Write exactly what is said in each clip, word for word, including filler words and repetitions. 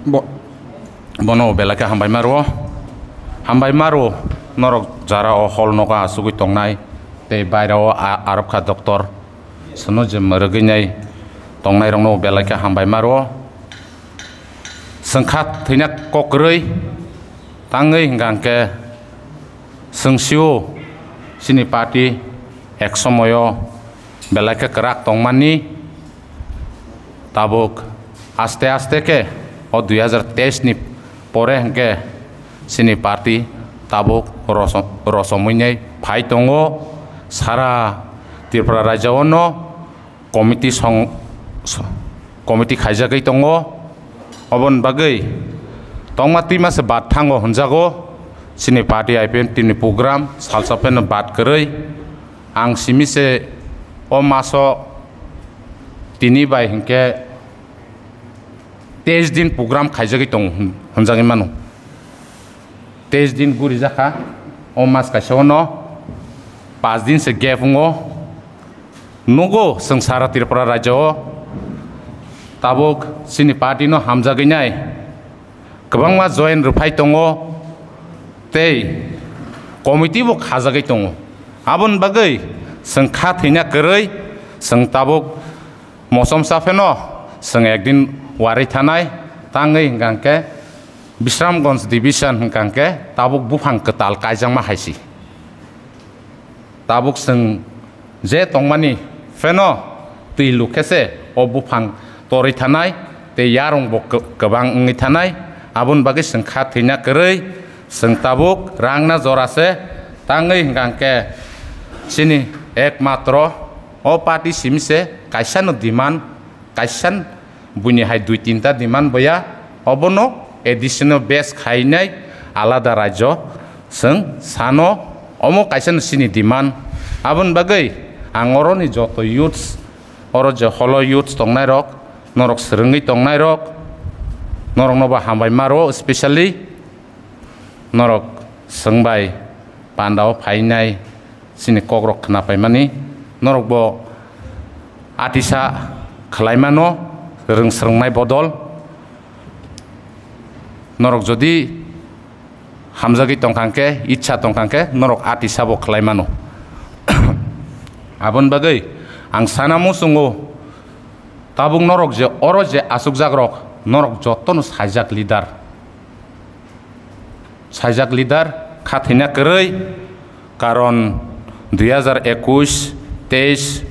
Bo-, bono belai khe hambai ma rwo. Hambai ma rwo norok jara o hol nogo achugwi tongnai tei baira o a-, arokha doctor sono je mwrwgwi nai tongnai rokno belai khe hambai ma rwo. Chwng kha thwina kok kwrwi tangwi hwnkha hwnkhe chwng sio chini party ek somoyo belai khe kwrak tongmani. Tabuk aste aste khe o dui hazar teis ni pore hwnkhe chini party tabuk rosom-, rosomwi nai phai tongo. Sara Tripura rajya o no committee song, committee khaijagwi tongo. Oboni bagwi tongma twima se bad thango hwnjago chini party I P F T ni program salsa pheno bad kwrwi. Ang simi se o maso tini bai hinkhe teis din program khaijagwi tongo hwn-, hwnjagwi mano. Teis din guri jakha, o mas kaisa ono pas din se gap wngo. Nugo chwng sara Tripura rajya o tabuk chini party no hamjagwi nai kwbangma join rwphai tongo tei committee bo khajagwi tongo. Aboni bagwi chwng kha thwina kwrwi chwng tabuk mosomsa pheno chwng ekdin warwi thanai, tangwi hwnkha hwnkhe Bisramganj division hwnkha hwnkhe tabuk buphang kwtal kaijakma hai si. Tabuk chwng je tongmani pheno twi lukhe se o buphang torwi thanai tei yarung bo kw-, kwbang wngwi thanai. Aboni bagwi chwng kha thwina kwrwi chwng tabuk rangna jora se tangwi hwnkha hwnkhe chini ekmatro o party simi se kaisa no demand, kaisa buini hai dui tinta demand boya, obono additional base khainai alada rajyo chwng sano, omo kaisa no chini demand. Aboni bagwi ang oroni joto youths, oro je holo youths tongnai rok, norok swrwngwi tongnai rok, norok no bo hambai maro, specially norok chwng bai panda o phainai chini kok rok khna paimani, norok bo atisa khwlai mano, rwng swrwngnai bodol. Norok jodi hamjagwi tongkha hwnkhe, itsa tongkha hwnkhe, norok atisa bo khwlai mano. Aboni bagwi ang sana muchungo, tabuk norok je oro je achukjak rok, norok jotono saijak leader. Saijak leader kha thwina kwrwi, karon dui hazar ekush, teis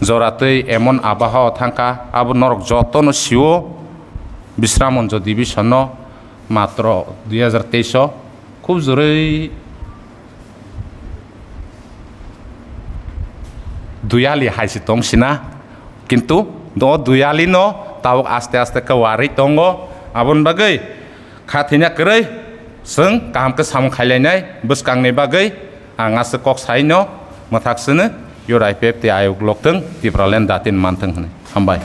jora twi emon abaha o thangkha, abo norok jotono sio. Bisram Manjo division no matro dui hazar teis o khub jurwi duyali hai se tong sina, kintu o duyali no tabuk aste aste khe warwi tongo. Aboni bagwi kha thwina kwrwi chwng kaham khe samung khailainai bwskangni bagwi ang aswk kok sai no mwthak sini, your I P F T ayuk lok thwng, Tipraland datin man thwng hwnwi. Hambai.